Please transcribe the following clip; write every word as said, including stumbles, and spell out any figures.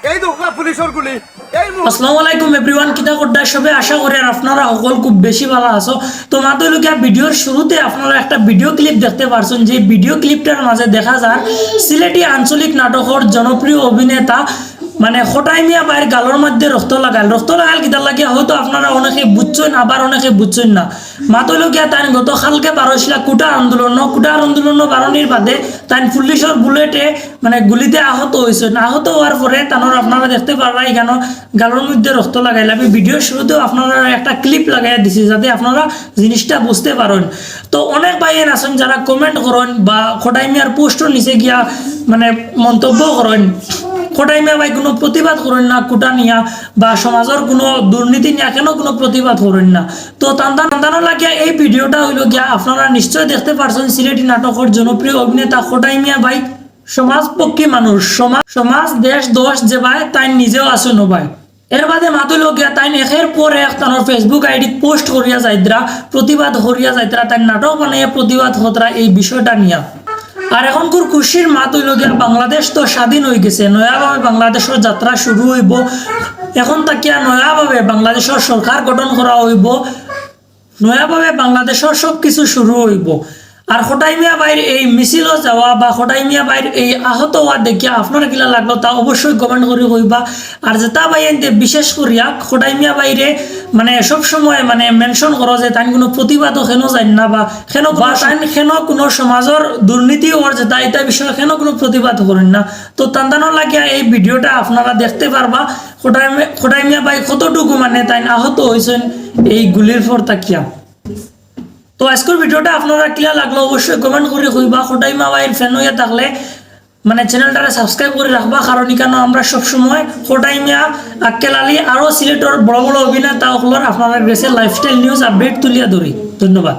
এই দেখো পুলিশের গুলি। এই মুহূর্তে আসসালামু আলাইকুম এভরিওয়ান, কিতা কররা সবে? আশা করি আর আপনারা সকল খুব বেশি ভালা আছো। তো মাত অইলো গিয়া ভিডিওর শুরুতে আপনারা একটা ভিডিও ক্লিপ দেখতে পারছইন, যে ভিডিও ক্লিপটার মাঝে দেখা যার সিলেটি আঞ্চলিক নাটকর জনপ্রিয় অভিনেতা মানে খটাই মিয়া ভাইর গালর মধ্যে রক্ত লাগাইল। রক্ত লাগাইল কিতার লাগিয়া? হয়তো আপনারা অনেকে বুঝছইন, আবার অনেকে বুঝছইন না। মাত অইলো গিয়া তাইন গত কালকে বারইছলা কুটার আন্দোলন, কুটার আন্দোলন বারনির বাদে তাইন পুলিশের বুলেটে মানে গুলিতে আহত অইছইন। আহত অওয়ার পরে তানর আপনারা দেখতে পাররা ইখানো গালর মধ্যে রক্ত লাগাইল। আমি ভিডিওর শুরুতেও আপনারা একটা ক্লিপ লাগাইয়া দিছি যাতে আপনারা জিনিসটা বুঝতে পারইন। তো অনেক ভাইয়াইন আছইন যারা কমেন্ট করইন বা খটাই মিয়ার পোস্টর নিচে গিয়া মানে মন্তব্য করইন, খটাই মিয়া ভাই কুনু প্রতিবাদ করইন না কুটা নিয়া বা সমাজর কুনু দুর্নীতি নিয়া কেনে কুনু প্রতিবাদ করইন না। তো তান তান তানর লাগিয়া এই ভিডিওটা অইলো গিয়া আপনারা নিশ্চয় দেখতে পারছইন সিলেটি নাটকর জনপ্রিয় অভিনেতা খটাই মিয়া ভাই সমাজপক্ষী মানুষ, সমাজ সমাজ দেশ দশ যে ভাই তাইন নিজেও আছইন ভাই। এর বাদে মাত অইলো গিয়া তাইন একের পর এক তানর Facebook আইডিত পোস্ট করিয়া যাইতরা, প্রতিবাদ করিয়া যাইতরা, তাইন নাটক বানাইয়া প্রতিবাদ করতরা এই বিষয়টা নিয়া। আর এখনকুর খুশির মাত অইলো গিয়া বাংলাদেশ তো স্বাধীন অইগেছে, নয়াভাবে বাংলাদেশর যাত্রা শুরু অইবো। এখন থাকিয়া নয়াভাবে বাংলাদেশর সরকার গঠন করা অইবো, নয়াভাবে বাংলাদেশর সব কিছু শুরু অইবো। আর খটাই মিয়া ভাইর এই মিছিলো যাওয়া বা খটাই মিয়া ভাইর এই আহত অওয়া দেখিয়া আপনার কিলা লাগলো তা অবশ্যই কমেন্ট করি কইবা। আর যেতা ভাইয়াইন্তে বিশেষ করিয়া খটাই মিয়া ভাইরে মানে সব সময় মানে মেনশন করো যে তাইন কুনু প্রতিবাদও কেনে যাইন না বা কেনে কুনু তাইন কেনে কুনু সমাজর দুর্নীতি অওয়ার যেতা ইতা বিষয়ে কেনে কুনু প্রতিবাদ করইন না। তো তান তানর লাগিয়া এই ভিডিওটা আপনারা দেখতে পারবা খটাই মে- খটাই মিয়া ভাই কতটুকু মানে তাইন আহত অইছইন এই গুলির পর থাকিয়া। তো আজকের ভিডিওটা আপনারা কিলা লাগলো অবশ্যই কমেন্ট করি কইবা। খটাই মিয়া ভাইর ফ্যান অইয়া থাকলে মানে চ্যানেলটারে সাবস্ক্রাইব করি রাখবা, কারণ ইখানো আমরা সবসময় খটাই মিয়া, আক্কেল আলী আরও সিলেটর বড় বড় অভিনেতা অকলর আপনারার গেছে লাইফস্টাইল নিউজ আপডেট তুলিয়া ধরি। ধন্যবাদ।